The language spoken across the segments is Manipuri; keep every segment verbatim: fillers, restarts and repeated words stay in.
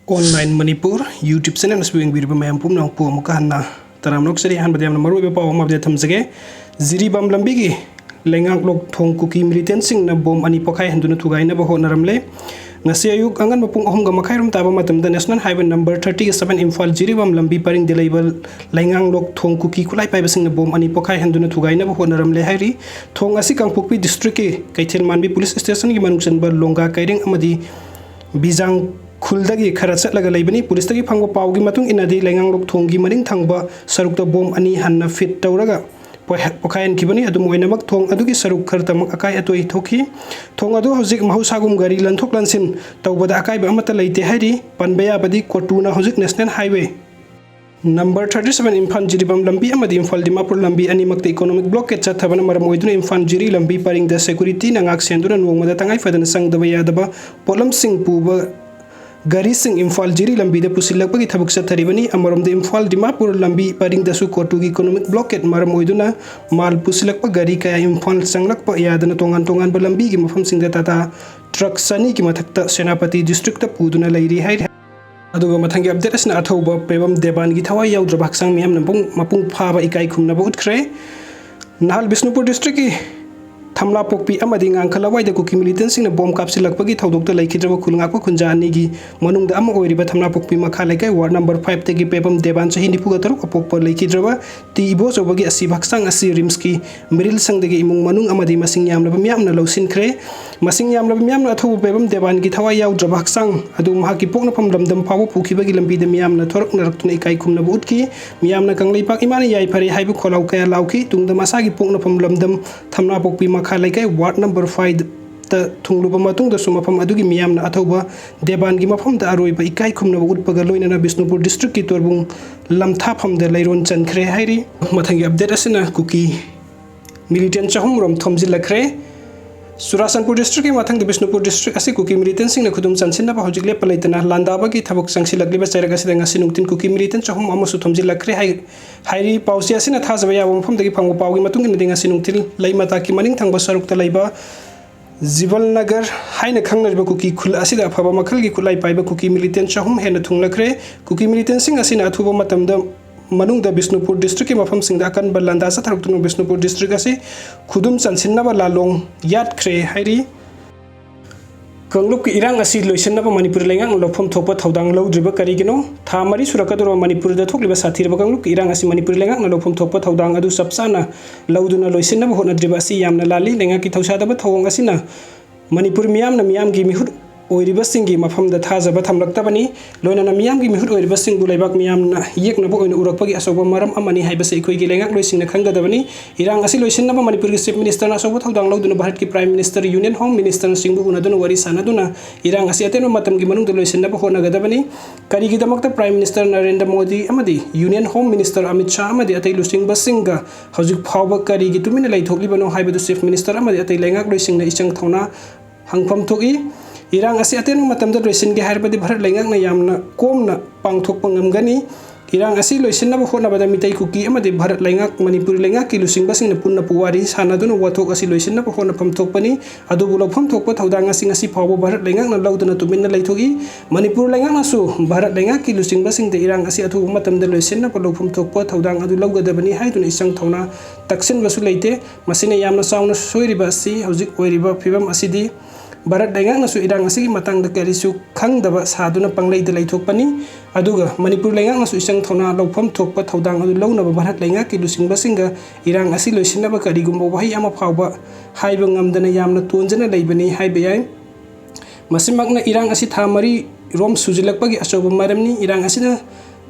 Online Manipur YouTube channel ꯑꯁꯤꯕꯨ ꯌꯦꯡꯕꯤꯔꯤꯕ ꯃꯌꯥꯝ ꯄꯨꯝꯅꯃꯛꯄꯨ ꯑꯃꯨꯛꯀ ꯍꯟꯅ ꯇꯔꯥꯝꯅ ꯑꯣꯛꯆꯔꯤ꯫ ꯑꯍꯥꯟꯕꯗ ꯌꯥꯝꯅ ꯃꯔꯨꯑꯣꯏꯕ ꯄꯥꯎ ꯑꯃ update ꯊꯝꯖꯒꯦ꯫ ꯖꯤꯔꯤꯕꯥꯝ ꯂꯝꯕꯤꯒꯤ ꯂꯩꯉꯥꯡꯂꯣꯛ ꯊꯣꯡ ꯀꯨꯀꯤ militant ꯁꯤꯡꯅ ꯕꯣꯝ ꯑꯅꯤ ꯄꯣꯈꯥꯏꯍꯟꯗꯨꯅ ꯊꯨꯒꯥꯏꯅꯕ ꯍꯣꯠꯅꯔꯝꯂꯦ꯫ ꯉꯁꯤ ꯑꯌꯨꯛ ꯑꯉꯟꯕ ꯄꯨꯡ ꯑꯍꯨꯝꯒ ꯃꯈꯥꯏ ꯔꯣꯝ ꯇꯥꯕ ꯃꯇꯝꯗ National Highway number thirty seven Imphal Jiribam ꯂꯝꯕꯤ ꯄꯔꯤꯡꯗ ꯂꯩꯕ ꯂꯩꯉꯥꯡꯂꯣꯛ ꯊꯣꯡ ꯀꯨꯀꯤ ꯈꯨꯠꯂꯥꯏ ꯄꯥꯏꯕꯁꯤꯡꯅ ꯕꯣꯝ ꯑꯅꯤ ꯄꯣꯈꯥꯏꯍꯟꯗꯨꯅ ꯊꯨꯒꯥꯏꯅꯕ ꯍꯣꯠꯅꯔꯝꯂꯦ ꯍꯥꯏꯔꯤ꯫ ꯊꯣꯡ ꯑꯁꯤ ꯀꯥꯡꯄꯣꯛꯄꯤ district ꯀꯤ ꯀꯩꯊꯦꯜ ꯃꯥꯟꯕꯤ police station ꯒꯤ ꯃꯅꯨꯡ ꯆꯟꯕ ꯂꯣꯡꯒꯥ ꯀꯩꯔꯦꯡ ꯑꯃꯗꯤ ꯕꯤꯖꯥꯡ ꯈꯨꯜꯗꯒꯤ ꯈꯔ ꯆꯠꯂꯒ ꯂꯩꯕꯅꯤ꯫ Police ꯇꯒꯤ ꯐꯪꯕ ꯄꯥꯎꯒꯤ ꯃꯇꯨꯡ ꯏꯟꯅꯗꯤ, ꯂꯩꯉꯥꯡꯂꯣꯛ ꯊꯣꯡꯒꯤ ꯃꯅꯤꯡ ꯊꯪꯕ ꯁꯔꯨꯛꯇ ꯕꯣꯝ ꯑꯅꯤ ꯍꯥꯟꯅ fit ꯇꯧꯔꯒ ꯄꯣꯏ-, ꯄꯣꯈꯥꯏꯍꯟꯈꯤꯕꯅꯤ꯫ ꯑꯗꯨꯝ ꯑꯣꯏꯅꯃꯛ, ꯊꯣꯡ ꯑꯗꯨꯒꯤ ꯁꯔꯨꯛ ꯈꯔꯇꯃꯛ ꯑꯀꯥꯏ ꯑꯇꯣꯏ ꯊꯣꯛꯈꯤ꯫ ꯊꯣꯡ ꯑꯗꯨ ꯍꯧꯖꯤꯛ ꯃꯍꯧꯁꯥꯒꯨꯝ ꯒꯥꯔꯤ ꯂꯟꯊꯣꯛ ꯂꯟꯁꯤꯟ ꯇꯧꯕꯗ ꯑꯀꯥꯏꯕ ꯑꯃꯠꯇ ꯂꯩꯇꯦ ꯍꯥꯏꯔꯤ꯫ ꯄꯟꯕ ꯌꯥꯕꯗꯤ, ꯀꯣꯇꯨꯅ ꯍꯧꯖꯤꯛ National Highway number thirty seven Imphal Jiribam ꯂꯝꯕꯤ ꯑꯃꯗꯤ ꯏꯝꯐꯥꯜ ꯗꯤꯃꯥꯄꯨꯔ ꯂꯝꯕꯤ ꯑꯅꯤꯃꯛꯇ economic blockade ꯆꯠꯊꯕꯅ ꯃꯔꯝ ꯑꯣꯏꯗꯨꯅ ꯏꯝꯐꯥꯜ ꯖꯤꯔꯤ ꯂꯝꯕꯤ ꯄꯔꯤꯡꯗ security ꯅ ꯉꯥꯛ ꯁꯦꯟꯗꯨꯅ ꯅꯣꯡꯃꯗ ꯇꯉꯥꯏ ꯐꯗꯅ ꯆꯪꯗꯕ ꯌꯥꯗꯕ ꯄꯣꯠꯂꯝꯁꯤꯡ ꯄꯨꯕ ꯒꯥꯔꯤꯁꯤꯡ ꯏꯝꯐꯥꯜ ꯖꯤꯔꯤ ꯂꯝꯕꯤꯗ ꯄꯨꯁꯤꯜꯂꯛꯄꯒꯤ ꯊꯕꯛ ꯆꯠꯊꯔꯤꯕꯅꯤ꯫ ꯑꯃꯔꯣꯝꯗ, ꯏꯝꯐꯥꯜ ꯗꯤꯃꯥꯄꯨꯔ ꯂꯝꯕꯤ ꯄꯔꯤꯡꯗꯁꯨ ꯀꯣꯇꯨꯒꯤ economic blockade ꯃꯔꯝ ꯑꯣꯏꯗꯨꯅ ꯃꯥꯜ ꯄꯨꯁꯤꯜꯂꯛꯄ ꯒꯥꯔꯤ ꯀꯌꯥ ꯏꯝꯐꯥꯜ ꯆꯪꯂꯛꯄ ꯌꯥꯗꯅ ꯇꯣꯉꯥꯟ ꯇꯣꯉꯥꯟꯕ ꯂꯝꯕꯤꯒꯤ ꯃꯐꯝꯁꯤꯡꯗ ꯇꯥꯇꯥ truck ꯆꯅꯤꯒꯤ ꯃꯊꯛꯇ ꯁꯦꯅꯥꯄꯇꯤ district ꯇ ꯄꯨꯗꯨꯅ ꯂꯩꯔꯤ ꯍꯥꯏꯔꯤ꯫ ꯑꯗꯨꯒ ꯃꯊꯪꯒꯤ update ꯑꯁꯤꯅ ꯑꯊꯧꯕ ꯄꯦꯕꯝ ꯗꯦꯕꯥꯟꯒꯤ ꯊꯋꯥꯏ ꯌꯥꯎꯗ꯭ꯔꯕ ꯍꯛꯆꯥꯡ ꯃꯤꯌꯥꯝꯅ ꯃꯄꯨꯡ, ꯃꯄꯨꯡ ꯐꯥꯕ ꯏꯀꯥꯏ ꯈꯨꯝꯅꯕ ꯎꯠꯈ꯭ꯔꯦ꯫ ꯅꯍꯥꯜ ꯕꯤꯁꯅꯨꯄꯨꯔ district ꯀꯤ ꯊꯝꯂꯥꯄꯣꯛꯄꯤ ꯑꯃꯗꯤ ꯉꯥꯡꯈ ꯂꯋꯥꯏꯗ ꯀꯨꯀꯤ militant ꯁꯤꯡꯅ ꯕꯣꯝ ꯀꯥꯞꯁꯤꯜꯂꯛꯄꯒꯤ ꯊꯧꯗꯣꯛꯇ ꯂꯩꯈꯤꯗ꯭ꯔꯕ ꯈꯨꯜ ꯉꯥꯛꯄ ꯈꯨꯟꯖꯥ ꯑꯅꯤꯒꯤ ꯃꯅꯨꯡꯗ ꯑꯃ ꯑꯣꯏꯔꯤꯕ ꯊꯝꯂꯥꯄꯣꯛꯄꯤ ꯃꯈꯥ ꯂꯩꯀꯥꯏ ward number five ꯇꯒꯤ ꯄꯦꯕꯝ ꯗꯦꯕꯥꯟ, ꯆꯍꯤ ꯅꯤꯐꯨꯒ ꯇꯔꯨꯛ, ꯑꯄꯣꯛꯄ ꯂꯩꯈꯤꯗ꯭ꯔꯕ ꯇꯤ ꯏꯕꯣꯆꯧꯕꯒꯤ ꯑꯁꯤꯕ ꯍꯛꯆꯥꯡ ꯑꯁꯤ ꯔꯤꯝꯁꯀꯤ ꯃꯤꯔꯤꯜ ꯁꯪꯗꯒꯤ ꯏꯃꯨꯡ ꯃꯅꯨꯡ ꯑꯃꯗꯤ ꯃꯁꯤꯡ ꯌꯥꯝꯂꯕ ꯃꯤꯌꯥꯝꯅ ꯂꯧꯁꯤꯟꯈ꯭ꯔꯦ꯫ ꯃꯁꯤꯡ ꯌꯥꯝꯂꯕ ꯃꯤꯌꯥꯝꯅ ꯑꯊꯧꯕ ꯄꯦꯕꯝ ꯗꯦꯕꯥꯟꯒꯤ ꯊꯋꯥꯏ ꯌꯥꯎꯗ꯭ꯔꯕ ꯍꯛꯆꯥꯡ ꯑꯗꯨ ꯃꯍꯥꯛꯀꯤ ꯄꯣꯛꯅꯐꯝ ꯂꯝꯗꯝ ꯐꯥꯎꯕ ꯄꯨꯈꯤꯕꯒꯤ ꯂꯝꯕꯤꯗ ꯃꯤꯌꯥꯝꯅ ꯊꯣꯔꯛꯅꯔꯛꯇꯨꯅ ꯏꯀꯥꯏ ꯈꯨꯝꯅꯕ ꯎꯠꯈꯤ꯫ ꯃꯤꯌꯥꯝꯅ "ꯀꯪꯂꯩꯄꯥꯛ ꯏꯃꯥꯅ ꯌꯥꯏꯐꯔꯦ" ꯍꯥꯏꯕ ꯈꯣꯜꯂꯥꯎ ꯀꯌꯥ ꯂꯥꯎꯈꯤ꯫ ꯇꯨꯡꯗ ꯃꯁꯥꯒꯤ ꯄꯣꯛꯅꯐꯝ ꯂꯝꯗꯝ ꯊꯝꯅꯥꯄꯣꯛꯄꯤ ꯃꯈꯥ ꯂꯩꯀꯥꯏ ward number five ꯇ ꯊꯨꯡꯂꯨꯕ ꯃꯇꯨꯡꯗꯁꯨ ꯃꯐꯝ ꯑꯗꯨꯒꯤ ꯃꯤꯌꯥꯝꯅ ꯑꯊꯧꯕ ꯗꯦꯕꯥꯟꯒꯤ ꯃꯐꯝꯗ ꯑꯔꯣꯏꯕ ꯏꯀꯥꯏ ꯈꯨꯝꯅꯕ ꯎꯠꯄꯒ ꯂꯣꯏꯅꯅ ꯕꯤꯁꯅꯨꯄꯨꯔ district ꯀꯤ ꯇꯣꯔꯕꯨꯡ ꯂꯝꯊꯥꯐꯝꯗ ꯂꯩꯔꯣꯟ ꯆꯟꯈ꯭ꯔꯦ ꯍꯥꯏꯔꯤ꯫ ꯃꯊꯪꯒꯤ update ꯑꯁꯤꯅ ꯀꯨꯀꯤ militant ꯆꯍꯨꯝ ꯔꯣꯝ ꯊꯣꯝꯖꯤꯜꯂꯛꯈ꯭ꯔꯦ꯫ ꯆꯨꯔꯥꯆꯥꯟꯄꯨꯔ district ꯀꯤ ꯃꯊꯪꯗ ꯕꯤꯁꯅꯨꯄꯨꯔ district ꯑꯁꯤ ꯀꯨꯀꯤ militant ꯁꯤꯡꯅ ꯈꯨꯗꯨꯝ ꯆꯟꯁꯤꯟꯅꯕ ꯍꯧꯖꯤꯛ ꯂꯦꯞꯄ ꯂꯩꯇꯅ ꯂꯥꯟꯗꯥꯕꯒꯤ ꯊꯕꯛ ꯆꯪꯁꯤꯜꯂꯛꯂꯤꯕ ꯆꯩꯔꯛ ꯑꯁꯤꯗ ꯉꯁꯤ ꯅꯨꯡꯊꯤꯜ ꯀꯨꯀꯤ militant ꯆꯍꯨꯝ ꯑꯃꯁꯨ ꯊꯣꯝꯖꯤꯜꯂꯛꯈ꯭ꯔꯦ ꯍꯥꯏ-, ꯍꯥꯏꯔꯤ꯫ ꯄꯥꯎꯆꯦ ꯑꯁꯤꯅ ꯊꯥꯖꯕ ꯌꯥꯕ ꯃꯐꯝꯗꯒꯤ ꯐꯪꯕ ꯄꯥꯎꯒꯤ ꯃꯇꯨꯡ ꯏꯟꯅꯗꯤ, ꯉꯁꯤ ꯅꯨꯡꯊꯤꯜ ꯂꯩꯃꯇꯥꯛꯀꯤ ꯃꯅꯤꯡ ꯊꯪꯕ ꯁꯔꯨꯛꯇ ꯂꯩꯕ ꯖꯤꯕꯜ ꯅꯒꯔ ꯍꯥꯏꯅ ꯈꯪꯅꯔꯤꯕ ꯀꯨꯀꯤ ꯈꯨꯜ ꯑꯁꯤꯗ ꯑꯐꯕ ꯃꯈꯜꯒꯤ ꯈꯨꯠꯂꯥꯏ ꯄꯥꯏꯕ ꯀꯨꯀꯤ ꯃꯤꯂꯤꯇꯦꯟ ꯆꯍꯨꯝ ꯍꯦꯟꯅ ꯊꯨꯡꯂꯈ꯭ꯔꯦ꯫ ꯀꯨꯀꯤ ꯃꯤꯂꯤꯇꯦꯟꯁꯤꯡ ꯑꯁꯤꯅ ꯑꯊꯨꯕ ꯃꯇꯝꯗ ꯃꯅꯨꯡꯗ ꯕꯤꯁꯅꯨꯄꯨꯔ ꯗꯤꯁꯇ꯭ꯔꯤꯛꯀꯤ ꯃꯐꯝꯁꯤꯡꯗ ꯑꯀꯟꯕ ꯂꯥꯟꯗꯥ ꯆꯠꯊꯔꯛꯇꯨꯅ ꯕꯤꯁꯅꯨꯄꯨꯔ ꯗꯤꯁꯇ꯭ꯔꯤꯛ ꯑꯁꯤ ꯈꯨꯗꯨꯝ ꯆꯟꯁꯤꯟꯅꯕ ꯂꯥꯂꯣꯡ ꯌꯥꯠꯈ꯭ꯔꯦ ꯍꯥꯏꯔꯤ꯫ ꯀꯥꯡꯂꯨꯞꯀꯤ ꯏꯔꯥꯡ ꯑꯁꯤ ꯂꯣꯏꯁꯤꯟꯅꯕ ꯃꯅꯤꯄꯨꯔ ꯂꯩꯉꯥꯛꯅ ꯂꯧꯐꯝ ꯊꯣꯛꯄ ꯊꯧꯗꯥꯡ ꯂꯧꯗ꯭ꯔꯤꯕ ꯀꯔꯤꯒꯤꯅꯣ? ꯊꯥ ꯃꯔꯤ ꯁꯨꯔꯛꯀꯗꯧꯔꯕ ꯃꯅꯤꯄꯨꯔꯗ ꯊꯣꯛꯂꯤꯕ ꯁꯥꯊꯤꯔꯕ ꯀꯥꯡꯂꯨꯞꯀꯤ ꯏꯔꯥꯡ ꯑꯁꯤ ꯃꯅꯤꯄꯨꯔ ꯂꯩꯉꯥꯛꯅ ꯂꯧꯐꯝ ꯊꯣꯛꯄ ꯊꯧꯗꯥꯡ ꯑꯗꯨ ꯆꯞ ꯆꯥꯅ ꯂꯧꯗꯨꯅ ꯂꯣꯏꯁꯤꯟꯅꯕ ꯍꯣꯠꯅꯗ꯭ꯔꯤꯕ ꯑꯁꯤ ꯌꯥꯝꯅ ꯂꯥꯜꯂꯤ꯫ ꯂꯩꯉꯥꯛꯀꯤ ꯊꯧꯁꯥꯗꯕ ꯊꯧꯑꯣꯡ ꯑꯁꯤꯅ ꯃꯅꯤꯄꯨꯔ ꯃꯤꯌꯥꯝꯅ ꯃꯤꯌꯥꯝꯒꯤ ꯃꯤꯍꯨꯠ ꯑꯣꯏꯔꯤꯕꯁꯤꯡꯒꯤ ꯃꯐꯝꯗ ꯊꯥꯖꯕ ꯊꯝꯂꯛꯇꯕꯅꯤ꯫ ꯂꯣꯏꯅꯅ ꯃꯤꯌꯥꯝꯒꯤ ꯃꯤꯍꯨꯠ ꯑꯣꯏꯔꯤꯕꯁꯤꯡꯕꯨ ꯂꯩꯕꯥꯛ ꯃꯤꯌꯥꯝꯅ ꯌꯦꯛꯅꯕ ꯑꯣꯏꯅ ꯎꯔꯛꯄꯒꯤ ꯑꯆꯧꯕ ꯃꯔꯝ ꯑꯃꯅꯤ ꯍꯥꯏꯕꯁꯤ ꯑꯩꯈꯣꯏꯒꯤ ꯂꯩꯉꯥꯛꯂꯣꯏꯁꯤꯡꯅ ꯈꯪꯒꯗꯕꯅꯤ꯫ ꯏꯔꯥꯡ ꯑꯁꯤ ꯂꯣꯏꯁꯤꯟꯅꯕ ꯃꯅꯤꯄꯨꯔꯒꯤ ꯆꯤꯐ ꯃꯤꯅꯤꯁꯇꯔꯅ ꯑꯆꯧꯕ ꯊꯧꯗꯥꯡ ꯂꯧꯗꯨꯅ ꯚꯥꯔꯠꯀꯤ ꯄ꯭ꯔꯥꯏꯝ ꯃꯤꯅꯤꯁꯇꯔ, ꯌꯨꯅꯤꯌꯟ ꯍꯣꯝ ꯃꯤꯅꯤꯁꯇꯔꯅꯆꯤꯡꯕ ꯎꯅꯗꯨꯅ ꯋꯥꯔꯤ ꯁꯥꯟꯅꯗꯨꯅ ꯏꯔꯥꯡ ꯑꯁꯤ ꯑꯇꯦꯟꯕ ꯃꯇꯝꯒꯤ ꯃꯅꯨꯡꯗ ꯂꯣꯏꯁꯤꯟꯅꯕ ꯍꯣꯠꯅꯒꯗꯕꯅꯤ꯫ ꯀꯔꯤꯒꯤꯗꯃꯛꯇ ꯄ꯭ꯔꯥꯏꯝ ꯃꯤꯅꯤꯁꯇꯔ ꯅꯔꯦꯟꯗ꯭ꯔ ꯃꯣꯗꯤ ꯑꯃꯗꯤ union home minister Amit Shah ꯑꯃꯗꯤ ꯑꯇꯩ ꯂꯨꯆꯤꯡꯕꯁꯤꯡꯒ ꯍꯧꯖꯤꯛ ꯐꯥꯎꯕ ꯀꯔꯤꯒꯤ ꯇꯨꯃꯤꯟꯅ ꯂꯩꯊꯣꯛꯂꯤꯕꯅꯣ ꯍꯥꯏꯕꯗꯨ ꯆꯤꯐ ꯃꯤꯅꯤꯁꯇꯔ ꯑꯃꯗꯤ ꯑꯇꯩ ꯂꯩꯉꯥꯛꯂꯣꯏꯁꯤꯡꯅ ꯏꯆꯪ ꯊꯧꯅ ꯍꯪꯐꯝ ꯊꯣꯛꯏ꯫ ꯏꯔꯥꯡ ꯑꯁꯤ ꯑꯇꯦꯟꯕ ꯃꯇꯝꯗ ꯂꯣꯏꯁꯤꯟꯒꯦ ꯍꯥꯏꯔꯕꯗꯤ ꯚꯥꯔꯠ ꯂꯩꯉꯥꯛꯅ ꯌꯥꯝꯅ ꯀꯣꯝꯅ ꯄꯥꯡꯊꯣꯛꯄ ꯉꯝꯒꯅꯤ꯫ ꯏꯔꯥꯡ ꯑꯁꯤ ꯂꯣꯏꯁꯤꯟꯅꯕ ꯍꯣꯠꯅꯕꯗ ꯃꯤꯇꯩ ꯀꯨꯀꯤ ꯑꯃꯗꯤ ꯚꯥꯔꯠ ꯂꯩꯉꯥꯛ, ꯃꯅꯤꯄꯨꯔ ꯂꯩꯉꯥꯛꯀꯤ ꯂꯨꯆꯤꯡꯕꯁꯤꯡꯅ ꯄꯨꯟꯅ ꯄꯨꯋꯥꯔꯤ ꯁꯥꯟꯅꯗꯨꯅ ꯋꯥꯊꯣꯛ ꯑꯁꯤ ꯂꯣꯏꯁꯤꯟꯅꯕ ꯍꯣꯠꯅꯐꯝ ꯊꯣꯛꯄꯅꯤ꯫ ꯑꯗꯨꯕꯨ ꯂꯧꯐꯝ ꯊꯣꯛꯄ ꯊꯧꯗꯥꯡ ꯑꯁꯤ ꯉꯁꯤ ꯐꯥꯎꯕ ꯚꯥꯔꯠ ꯂꯩꯉꯥꯛꯅ ꯂꯧꯗꯨꯅ ꯇꯨꯃꯤꯟꯅ ꯂꯩꯊꯣꯛꯏ꯫ ꯃꯅꯤꯄꯨꯔ ꯂꯩꯉꯥꯛꯅꯁꯨ ꯚꯥꯔꯠ ꯂꯩꯉꯥꯛꯀꯤ ꯂꯨꯆꯤꯡꯕꯁꯤꯡꯗ ꯏꯔꯥꯡ ꯑꯁꯤ ꯑꯊꯨꯕ ꯃꯇꯝꯗ ꯂꯣꯏꯁꯤꯟꯅꯕ ꯂꯧꯐꯝ ꯊꯣꯛꯄ ꯊꯧꯗꯥꯡ ꯑꯗꯨ ꯂꯧꯒꯗꯕꯅꯤ ꯍꯥꯏꯗꯨꯅ ꯏꯆꯪ ꯊꯧꯅ ꯇꯛꯁꯤꯟꯕꯁꯨ ꯂꯩꯇꯦ꯫ ꯃꯁꯤꯅ ꯌꯥꯝꯅ ꯆꯥꯎꯅ ꯁꯣꯏꯔꯤꯕ ꯑꯁꯤ ꯍꯧꯖꯤꯛ ꯑꯣꯏꯔꯤꯕ ꯐꯤꯕꯝ ꯑꯁꯤꯗꯤ ꯚꯥꯔꯠ ꯂꯩꯉꯥꯛꯅꯁꯨ ꯏꯔꯥꯡ ꯑꯁꯤꯒꯤ ꯃꯇꯥꯡꯗ ꯀꯔꯤꯁꯨ ꯈꯪꯗꯕ ꯁꯥꯗꯨꯅ ꯄꯪꯂꯩꯗ ꯂꯩꯊꯣꯛꯄꯅꯤ꯫ ꯑꯗꯨꯒ ꯃꯅꯤꯄꯨꯔ ꯂꯩꯉꯥꯛꯅꯁꯨ ꯏꯆꯪ ꯊꯧꯅ ꯂꯧꯐꯝ ꯊꯣꯛꯄ ꯊꯧꯗꯥꯡ ꯑꯗꯨ ꯂꯧꯅꯕ ꯚꯥꯔꯠ ꯂꯩꯉꯥꯛꯀꯤ ꯂꯨꯆꯤꯡꯕꯁꯤꯡꯒ ꯏꯔꯥꯡ ꯑꯁꯤ ꯂꯣꯏꯁꯤꯟꯅꯕ ꯀꯔꯤꯒꯨꯝꯕ ꯋꯥꯍꯩ ꯑꯃ ꯐꯥꯎꯕ ꯍꯥꯏꯕ ꯉꯝꯗꯅ ꯌꯥꯝꯅ ꯇꯣꯟꯖꯅ ꯂꯩꯕꯅꯤ ꯍꯥꯏꯕ ꯌꯥꯏ꯫ ꯃꯁꯤꯃꯛꯅ ꯏꯔꯥꯡ ꯑꯁꯤ ꯊꯥ ꯃꯔꯤ ꯔꯣꯝ ꯁꯨꯖꯤꯜꯂꯛꯄꯒꯤ ꯑꯆꯧꯕ ꯃꯔꯝꯅꯤ꯫ ꯏꯔꯥꯡ ꯑꯁꯤꯅ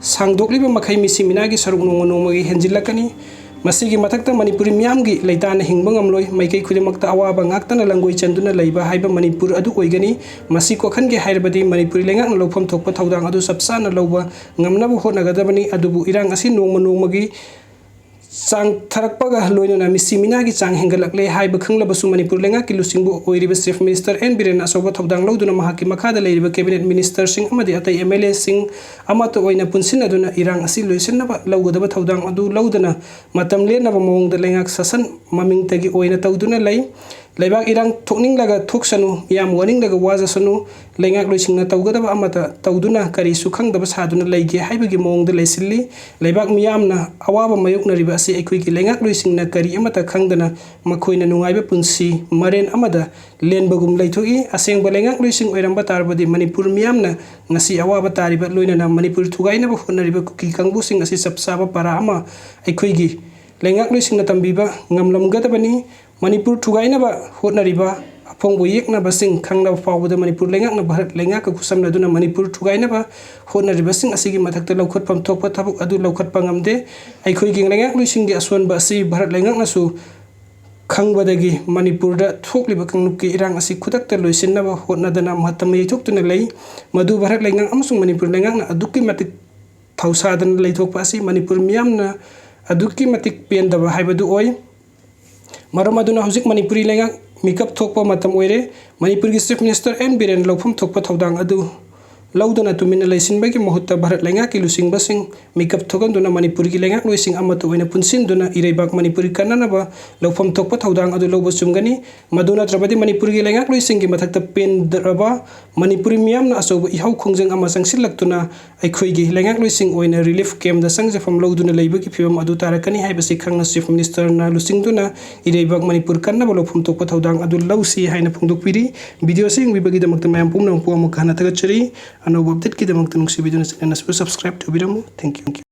ꯁꯥꯡꯗꯣꯛꯂꯤꯕ ꯃꯈꯩ ꯃꯤꯁꯤ ꯃꯤꯅꯥꯒꯤ ꯁꯔꯨꯛ ꯅꯣꯡꯃ ꯅꯣꯡꯃꯒꯤ ꯍꯦꯟꯖꯤꯜꯂꯛꯀꯅꯤ꯫ ꯃꯁꯤꯒꯤ ꯃꯊꯛꯇ ꯃꯅꯤꯄꯨꯔꯤ ꯃꯤꯌꯥꯝꯒꯤ ꯂꯩꯇꯥꯅ ꯍꯤꯡꯕ ꯉꯝꯂꯣꯏ꯫ ꯃꯥꯏꯀꯩ ꯈꯨꯗꯤꯡꯃꯛꯇ ꯑꯋꯥꯕ ꯉꯥꯛꯇꯅ ꯂꯪꯒꯣꯏ ꯆꯟꯗꯨꯅ ꯂꯩꯕ ꯍꯥꯏꯕ ꯃꯅꯤꯄꯨꯔ ꯑꯗꯨ ꯑꯣꯏꯒꯅꯤ꯫ ꯃꯁꯤ ꯀꯣꯛꯍꯟꯒꯦ ꯍꯥꯏꯔꯕꯗꯤ ꯃꯅꯤꯄꯨꯔꯤ ꯂꯩꯉꯥꯛꯅ ꯂꯧꯐꯝ ꯊꯣꯛꯄ ꯊꯧꯗꯥꯡ ꯑꯗꯨ ꯆꯞ ꯆꯥꯅ ꯂꯧꯕ ꯉꯝꯅꯕ ꯍꯣꯠꯅꯒꯗꯕꯅꯤ꯫ ꯑꯗꯨꯕꯨ ꯏꯔꯥꯡ ꯑꯁꯤ ꯅꯣꯡꯃ ꯅꯣꯡꯃꯒꯤ ꯆꯥꯡ ꯊꯔꯛꯄꯒ ꯂꯣꯏꯅꯅ ꯃꯤꯁꯤ ꯃꯤꯅꯥꯒꯤ ꯆꯥꯡ ꯍꯦꯟꯒꯠꯂꯛꯂꯦ ꯍꯥꯏꯕ ꯈꯪꯂꯕꯁꯨ ꯃꯅꯤꯄꯨꯔ ꯂꯩꯉꯥꯛꯀꯤ ꯂꯨꯆꯤꯡꯕ ꯑꯣꯏꯔꯤꯕ ꯆꯤꯐ ꯃꯤꯅꯤꯁꯇꯔ ꯑꯦꯟ ꯕꯤꯔꯦꯟꯅ ꯑꯆꯧꯕ ꯊꯧꯗꯥꯡ ꯂꯧꯗꯨꯅ ꯃꯍꯥꯛꯀꯤ ꯃꯈꯥꯗ ꯂꯩꯔꯤꯕ ꯀꯦꯕꯤꯅꯦꯠ ꯃꯤꯅꯤꯁꯇꯔꯁꯤꯡ ꯑꯃꯗꯤ ꯑꯇꯩ ꯑꯦꯝ ꯑꯦꯜ ꯑꯦꯁꯤꯡ ꯑꯃꯠꯇ ꯑꯣꯏꯅ ꯄꯨꯟꯁꯤꯟꯅꯗꯨꯅ ꯏꯔꯥꯡ ꯑꯁꯤ ꯂꯣꯏꯁꯤꯟꯅꯕ ꯂꯧꯒꯗꯕ ꯊꯧꯗꯥꯡ ꯑꯗꯨ ꯂꯧꯗꯅ ꯃꯇꯝ ꯂꯦꯟꯅꯕ ꯃꯑꯣꯡꯗ ꯂꯩꯉꯥꯛ ꯁꯥꯁꯟ ꯃꯃꯤꯡꯇꯒꯤ ꯑꯣꯏꯅ ꯇꯧꯗꯨꯅ ꯂꯩ꯫ ꯂꯩꯕꯥꯛ ꯏꯔꯥꯡ ꯊꯣꯛꯅꯤꯡꯂꯒ ꯊꯣꯛꯁꯅꯨ, ꯃꯤꯌꯥꯝ ꯋꯥꯅꯤꯡꯂꯒ ꯋꯥꯖꯁꯅꯨ, ꯂꯩꯉꯥꯛꯂꯣꯏꯁꯤꯡꯅ ꯇꯧꯒꯗꯕ ꯑꯃꯠꯇ ꯇꯧꯗꯨꯅ ꯀꯔꯤꯁꯨ ꯈꯪꯗꯕ ꯁꯥꯗꯨꯅ ꯂꯩꯒꯦ ꯍꯥꯏꯕꯒꯤ ꯃꯑꯣꯡꯗ ꯂꯩꯁꯤꯜꯂꯤ꯫ ꯂꯩꯕꯥꯛ ꯃꯤꯌꯥꯝꯅ ꯑꯋꯥꯕ ꯃꯥꯌꯣꯛꯅꯔꯤꯕ ꯑꯁꯤ ꯑꯩꯈꯣꯏꯒꯤ ꯂꯩꯉꯥꯛꯂꯣꯏꯁꯤꯡꯅ ꯀꯔꯤ ꯑꯃꯠꯇ ꯈꯪꯗꯅ ꯃꯈꯣꯏꯅ ꯅꯨꯡꯉꯥꯏꯕ ꯄꯨꯟꯁꯤ ꯃꯔꯦꯟ ꯑꯃꯗ ꯂꯦꯟꯕꯒꯨꯝ ꯂꯩꯊꯣꯛꯏ꯫ ꯑꯁꯦꯡꯕ ꯂꯩꯉꯥꯛꯂꯣꯏꯁꯤꯡ ꯑꯣꯏꯔꯝꯕ ꯇꯥꯔꯕꯗꯤ ꯃꯅꯤꯄꯨꯔ ꯃꯤꯌꯥꯝꯅ ꯉꯁꯤ ꯑꯋꯥꯕ ꯇꯥꯔꯤꯕ, ꯂꯣꯏꯅꯅ ꯃꯅꯤꯄꯨꯔ ꯊꯨꯒꯥꯏꯅꯕ ꯍꯣꯠꯅꯔꯤꯕ ꯀꯨꯀꯤ ꯀꯥꯡꯕꯨꯁꯤꯡ ꯑꯁꯤ ꯆꯞ ꯆꯥꯕ ꯄꯔꯥ ꯑꯃ ꯑꯩꯈꯣꯏꯒꯤ ꯂꯩꯉꯥꯛꯂꯣꯏꯁꯤꯡꯅ ꯇꯝꯕꯤꯕ ꯉꯝꯂꯝꯒꯗꯕꯅꯤ꯫ ꯃꯅꯤꯄꯨꯔ ꯊꯨꯒꯥꯏꯅꯕ ꯍꯣꯠꯅꯔꯤꯕ ꯑꯐꯣꯡꯕ ꯌꯦꯛꯅꯕꯁꯤꯡ ꯈꯪꯂꯕ ꯐꯥꯎꯕꯗ ꯃꯅꯤꯄꯨꯔ ꯂꯩꯉꯥꯛꯅ ꯚꯥꯔꯠ ꯂꯩꯉꯥꯛꯀ ꯈꯨꯠꯁꯝꯅꯗꯨꯅ ꯃꯅꯤꯄꯨꯔ ꯊꯨꯒꯥꯏꯅꯕ ꯍꯣꯠꯅꯔꯤꯕꯁꯤꯡ ꯑꯁꯤꯒꯤ ꯃꯊꯛꯇ ꯂꯧꯈꯠꯐꯝ ꯊꯣꯛꯄ ꯊꯕꯛ ꯑꯗꯨ ꯂꯧꯈꯠꯄ ꯉꯝꯗꯦ꯫ ꯑꯩꯈꯣꯏꯒꯤ ꯂꯩꯉꯥꯛꯂꯣꯏꯁꯤꯡꯒꯤ ꯑꯁꯣꯟꯕ ꯑꯁꯤ ꯚꯥꯔꯠ ꯂꯩꯉꯥꯛꯅꯁꯨ ꯈꯪꯕꯗꯒꯤ ꯃꯅꯤꯄꯨꯔꯗ ꯊꯣꯛꯂꯤꯕ ꯀꯥꯡꯂꯨꯞꯀꯤ ꯏꯔꯥꯡ ꯑꯁꯤ ꯈꯨꯗꯛꯇ ꯂꯣꯏꯁꯤꯟꯅꯕ ꯍꯣꯠꯅꯗꯅ ꯃꯇꯝ ꯌꯩꯊꯣꯛꯇꯨꯅ ꯂꯩ꯫ ꯃꯗꯨ ꯚꯥꯔꯠ ꯂꯩꯉꯥꯛ ꯑꯃꯁꯨꯡ ꯃꯅꯤꯄꯨꯔ ꯂꯩꯉꯥꯛꯅ ꯑꯗꯨꯛꯀꯤ ꯃꯇꯤꯛ ꯊꯧꯁꯥꯗꯅ ꯂꯩꯊꯣꯛꯄ ꯑꯁꯤ ꯃꯅꯤꯄꯨꯔ ꯃꯤꯌꯥꯝꯅ ꯑꯗꯨꯛꯀꯤ ꯃꯇꯤꯛ ꯄꯦꯟꯗꯕ ꯍꯥꯏꯕꯗꯨ ꯑꯣꯏ꯫ ꯃꯔꯝ ꯑꯗꯨꯅ ꯍꯧꯖꯤꯛ ꯃꯅꯤꯄꯨꯔꯤ ꯂꯩꯉꯥꯛ ꯃꯤꯀꯞ ꯊꯣꯛꯄ ꯃꯇꯝ ꯑꯣꯏꯔꯦ꯫ ꯃꯅꯤꯄꯨꯔꯒꯤ Chief Minister ꯑꯦꯟ ꯕꯤꯔꯦꯟ ꯂꯧꯐꯝ ꯊꯣꯛꯄ ꯊꯧꯗꯥꯡ ꯑꯗꯨ ꯂꯧꯗꯨꯅ ꯇꯨꯃꯤꯟꯅ ꯂꯩꯁꯤꯟꯕꯒꯤ ꯃꯍꯨꯠꯇ ꯚꯥꯔꯠ ꯂꯩꯉꯥꯛꯀꯤ ꯂꯨꯆꯤꯡꯕꯁꯤꯡ ꯃꯤꯀꯞ ꯊꯣꯛꯍꯟꯗꯨꯅ ꯃꯅꯤꯄꯨꯔꯒꯤ ꯂꯩꯉꯥꯛꯂꯣꯏꯁꯤꯡ ꯑꯃꯠꯇ ꯑꯣꯏꯅ ꯄꯨꯟꯁꯤꯟꯗꯨꯅ ꯏꯔꯩꯕꯥꯛ ꯃꯅꯤꯄꯨꯔꯤ ꯀꯟꯅꯅꯕ ꯂꯧꯐꯝ ꯊꯣꯛꯄ ꯊꯧꯗꯥꯡ ꯑꯗꯨ ꯂꯧꯕ ꯆꯨꯝꯒꯅꯤ꯫ ꯃꯗꯨ ꯅꯠꯇ꯭ꯔꯕꯗꯤ ꯃꯅꯤꯄꯨꯔꯒꯤ ꯂꯩꯉꯥꯛꯂꯣꯏꯁꯤꯡꯒꯤ ꯃꯊꯛꯇ ꯄꯦꯟꯗ꯭ꯔꯕ ꯃꯅꯤꯄꯨꯔꯤ ꯃꯤꯌꯥꯝꯅ ꯑꯆꯧꯕ ꯏꯍꯧ ꯈꯣꯡꯖꯪ ꯑꯃ ꯆꯪꯁꯤꯜꯂꯛꯇꯨꯅ ꯑꯩꯈꯣꯏꯒꯤ ꯂꯩꯉꯥꯛꯂꯣꯏꯁꯤꯡ ꯑꯣꯏꯅ relief camp ꯗ ꯆꯪꯖꯐꯝ ꯂꯧꯗꯨꯅ ꯂꯩꯕꯒꯤ ꯐꯤꯕꯝ ꯑꯗꯨ ꯇꯥꯔꯛꯀꯅꯤ ꯍꯥꯏꯕꯁꯤ ꯈꯪꯅ Chief Minister ꯅ ꯂꯨꯆꯤꯡꯗꯨꯅ ꯏꯔꯩꯕꯥꯛ ꯃꯅꯤꯄꯨꯔ ꯀꯟꯅꯕ ꯂꯧꯐꯝ ꯊꯣꯛꯄ ꯊꯧꯗꯥꯡ ꯑꯗꯨ ꯂꯧꯁꯤ ꯍꯥꯏꯅ ꯐꯣꯡꯗꯣꯛꯄꯤꯔꯤ꯫ Video ꯑꯁꯤ ꯌꯦꯡꯕꯤꯕꯒꯤꯗꯃꯛꯇ ꯃꯌꯥꯝ ꯄꯨꯝꯅꯃꯛꯄꯨ ꯑꯃꯨꯛ ꯍꯟꯅ ꯊꯥꯒꯠꯆꯔꯤ꯫ ꯑꯅꯧꯕ update ꯀꯤꯗꯃꯛꯇ ꯅꯨꯡꯁꯤꯕꯤꯗꯨꯅ channel ꯑꯁꯤꯕꯨ subscribe ꯇꯧꯕꯤꯔꯝꯃꯨ꯫ Thank you꯫